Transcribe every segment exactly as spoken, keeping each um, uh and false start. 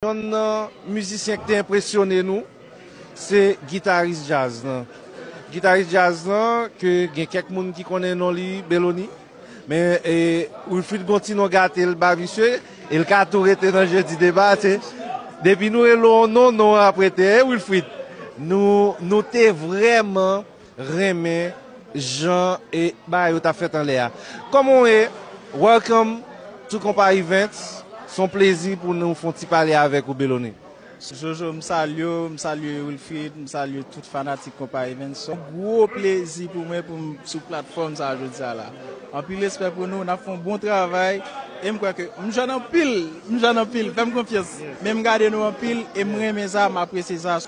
Yonn nan mizisyen ki te enpresyone nou, se gitaris djaz lan. Gitaris djaz lan, ke gen kèk moun ki konnen non li, Belony. Men, e, Wilfrid gon ti non gate l ba misye, e l ka tou rete nan Jedi Deba, se, depi nou rele w non, non ap rete, e, Wilfrid, nou, nou te vrèman renmen jan e bagay yo t ap fèt anlè a. Kòman w ye? Welcome to Konpa Events. Se yon plezi pou nou fè yon ti pale avèk ou, Belony. Jojo, m salye w, m salye Wilfrid, m salye tout fanatik Konpa Events. Se yon gwo plezi pou mwen pou m sou platfòm sa a jodi a la. Anpil respè pou nou, n ap fè yon bon travay. E m kwè ke m jèn anpil, m jèn anpil, fè m konfyans. Men m gade nou anpil e m renmen sa, m apresye sa.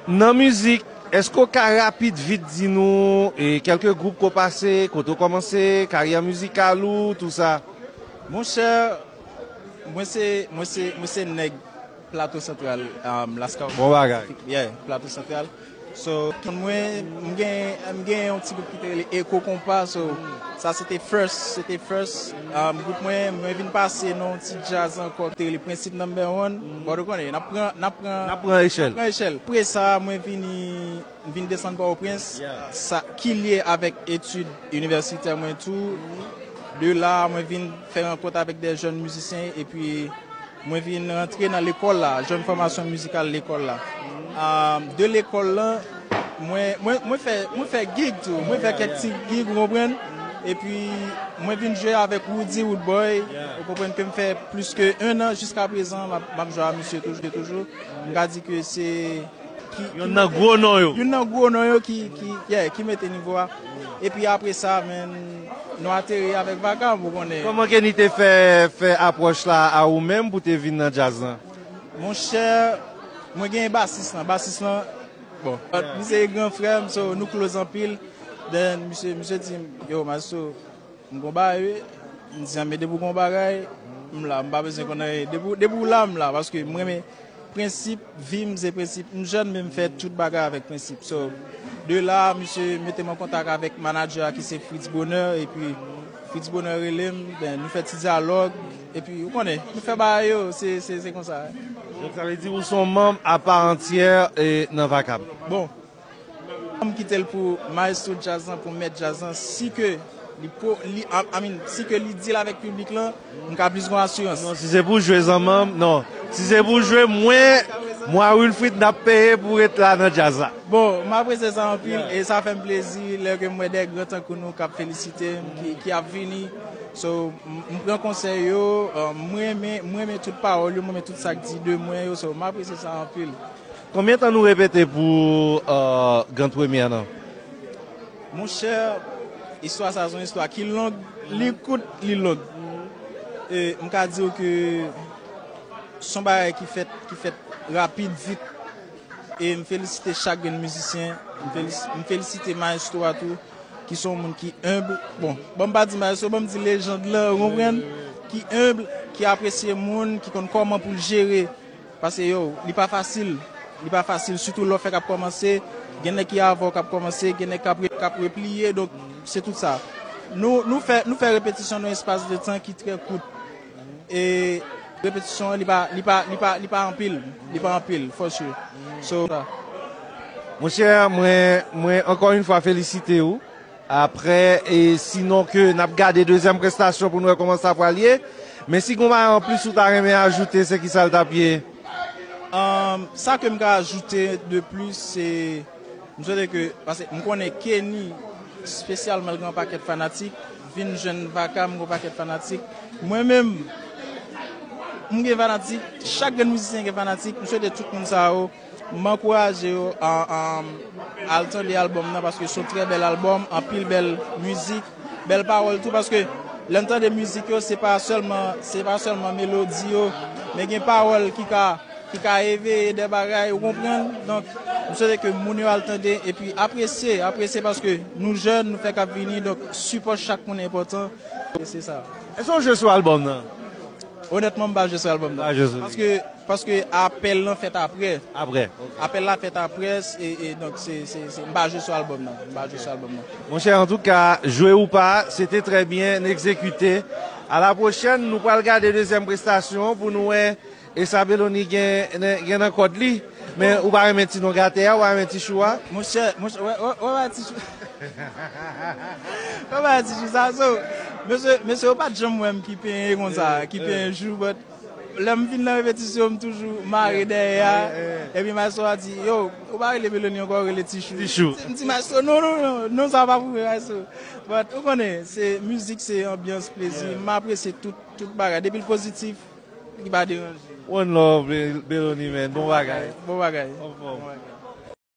Nan mizik, èske w ka rapid vit di nou e, kèlke gwoup ke w pase, kote w kòmanse, karyè mizikal ou, tou sa? Monchè, mwen se, mwen se, mwen se nèg Plato Santral, um, Laskawon. Bon bagay. Yeah, Plato Santral. So, mwen, m gen, m gen yon ti gwoup ki te rele Eko Konpa, so, sa se te first, se te first, um, gwoup mwen, mwen vin pase nan yon ti djaz ankò ki te rele Prensip Number One. Bon, nou konnen, n ap pran, n ap pran, n ap pran echèl. N ap pran echèl. Apre sa, mwen vini, m vin desann Pòtoprens, sa ki lye avèk etid inivèsitè mwen tou. De la, mwen vin fè rankont avèk de jèn mizisyen, epi mwen vin rantre nan lekòl la, jèn fòmasyon mizikal lekòl la. Ah, de lekòl la, mwen, mwen, mwen fè, mwen fè gig tou, mwen fè kèk ti gig, ou konprann? Epi, mwen vin jwe avèk Roody Roodboy, ou konprann ke m fè plis ke en an jiska prezan, m ap, m ap jwe a misye toujou, toujou. M ka di ke se ki, ki mete nivo a. Youn nan gwo non yo. Youn nan gwo non yo ki, ki, yeah, ki mete nivo a. Epi apre sa, men, nou ateri avèk Vakab, ou konnen. Kòman Kenny te fè, fè apwòch la a ou menm pou te vin nan djaz lan? Monchè, mwen gen basis lan. Basis lan, bon, misye se gran frè m, so nou close anpil. Then, misye, misye di m, yo, Maestro, m gon bagay, wi. M di, "Anben, depi w gon bagay, m la, m pa bezwen konn anyen. Depi, depi w la, m la," paske m renmen prensip, vi m se prensip. M jèn, men m fè tout bagay avèk prensip. So, de la, misye mete m an kontak avèk manadjè a ki se Fritz Bonheur, epi Fritz Bonheur rele m, ben, nou fè ti dyalòg, epi, ou konnen, nou fè bagay yo, se, se, se konsa. Donk, sa vle di ou se yon manm a pa antyè, e, nan Vakab? Bon, m kite l pou maestro djaz lan, pou mèt djaz lan, si ke li po, li, I, I mean, si ke li deal avèk piblik lan, m ka plis gon asirans. Non, si se pou jwe zanmanm, non. Si se pou jwe mwen, mwen a Wilfrid, n ap peye pou ret la nan djaz la. Bon, m apresye sa anpil, yeah, e sa fè m plezi lè ke m wè de gran tankou nou k ap felisite m, ki, ki ap vini. So, m, m pran konsèy yo, uh, m renmen, m renmen tout pawòl yo, m renmen tout sa k di de mwen yo, so, m apresye sa anpil. Konbyen tan nou repete pou, euh, gran premyè nan? Monchè, istwa sa se yon istwa ki long, li kout, li long. E m ka di w ke se yon bagay ki fèt, ki fèt rapid, vit. E m felisite chak grenn mizisyen, m felis-, m felisite maestro a tou, ki se yon moun ki enb. Bon, ban m pa di maestro, ban m di lejand lan, ou konprann? Ki enb, ki apresye moun, ki konn kòman pou l jere. Paske, yo, li pa fasil. Li pa fasil, sitou lè w fèk ap kòmanse. Gen nèg ki avan w k ap kòmanse, gen nèg k ap re-, k ap repliye, donk, se tout sa. Nou, nou fè, nou fè repetisyon nan espas de tan ki trè kout. E repetisyon an, li pa, li pa, li pa, li pa anpil. Li pa anpil, for sure. So, sa. Monchè, mwen, mwen, ankò yon fwa, felisite w. Apre, e sinon ke n ap gade dezyèm prestasyon pou n wè kòman sa pral ye. Men si gon bagay anplis ou ta renmen ajoute, se kisa l t ap ye? Ahn, sa ke m ka ajoute de plis, se, m swete ke, paske m konnen Kenny, espesyalman, l gen yon pakèt fanatik, vin jwenn Vakab, m gen yon pakèt fanatik. Mwen menm, m gen fanatik, chak grenn mizisyen gen fanatik, m swete tout moun sa yo, m ankouraje yo a, a, al tande albòm nan, paske se yon trè bèl albòm, anpil bèl mizik, bèl pawòl tou, paske lè n tande mizik yo, se pa sèlman, se pa sèlman melodi yo, men gen pawòl ki ka, ki ka eveye de bagay, ou konprann? Donk, m swete ke moun yo al tande, epi apresye, apresye paske nou jèn, nou fèk ap vini, donk sipò chak moun enpòtan, e se sa. Èske w jwe sou albòm nan? Onètman, m pa jwe sou albòm nan. Pa jwe sou li. Paske Paske apèl lan fèt apre. Apre, ok. Apèl la fèt apre, e, e donk se, se, se, m pa jwe sou albòm nan. M pa jwe sou albòm nan. Monchè, antouka, jwe ou pa, se te trè byen egzekite. A la pwochèn, nou pral gade dezyèm prestasyon pou nou wè E sa Belony gen, gen nan kòd li. Men ou pa renmen ti non gate a, ou pa renmen ti chou a? Monchè, monchè, wè, wè, wè, wè, ti chou. Wè, wè, ti chou sa, so, mesye, mesye, ou pa t janm wè m ki penyen konsa, ki penyen jou, but lè m vin nan repetisyon, m toujou mare dèyè a. Epi maestro a di, yo, ou pa rele Belony ankò, rele ti chou. Ti chou. M di maestro, non, non, non, non, sa pa pou mwen, maestro. But ou konnen, se mizik, se anbyans, plezi. M apresye tout, tout bagay. Depi l pozitif, ki pa deranje. One love, Belony, man. Bon bagay. Bon bagay. Anfòm. Bon bagay.